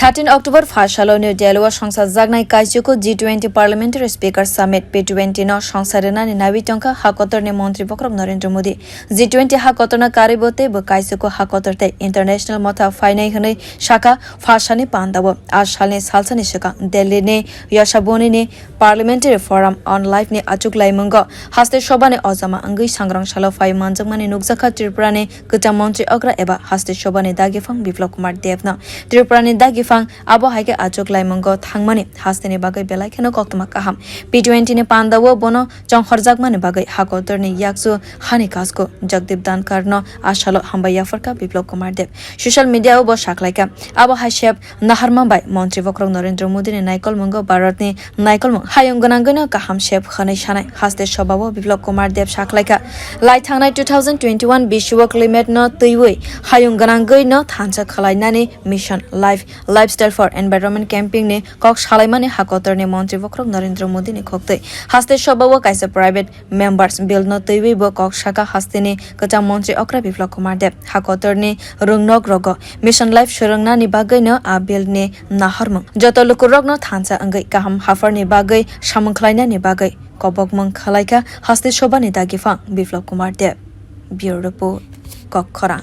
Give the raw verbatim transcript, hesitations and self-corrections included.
Thirteen October pha salo New Delhi o songsa jaknai kaisiko G twenty Parliamentary Speaker Summit P twenty no songsa rwnani nawi tongkha ha kotorni Montri Bokhorok Narendra Modi. G twenty ha kotorno karwi bo tei bo kaisiko ha kotor tei international motha phainai hwnwi sakha pha sani pandao. A salni salsani swkang Delhi ni Yashaboni ni Parliamentary Forum on Life ni achuk laimungo haste sobani ojama wngwi sangrong salo phai manjakmani nukjakha Tripura ni kwcham montri okra eba haste sobani dagiphang Biplab Kumar Deb no. Tripura ni dagiphang abo hai khe achuk laimungo thangmani haste ni bagwi belai kheno koktwma kaham. P twenty ni pandao bono chonghorjakmani bagwi ha kotorni yakchu hani kasko Jagdeep Dhankar no a salo hambai yapharkha Biplab Kumar Deb. Social media o bo saklaikha. Abo hai sep naharma bai Montri Bokhorok Narendra Modi ni naikolmungo Bharat ni naikolmung hayung gwnangwi no kaham sep hwnwi sanai haste sobao Biplab Kumar Deb saklaikha. Lai thangnai two thousand twenty-one bisi o climate no twiwi hayung gwnangwi no thansa khwlainani Mission Life Lifestyle for Environment campaign ni kok salaimani ha kotorni Montri Bokhorok Narendra Modi ni khoktwi. Haste sobao kaisa private members bill no twiwi bo kok saka hasteni kwcham montri okra Biplab Kumar Deb ha kotorni rwngnok rogo Mission Life swrwngnani bagwi no a bill ni naharmung joto lukurok no thansa wngwi kaham haphar ni bagwi samung khlaina ni bagwi kobokmung khwlaikha haste sobani dagiphang Biplab Kumar Deb. Bureau Report, Kokkhorang.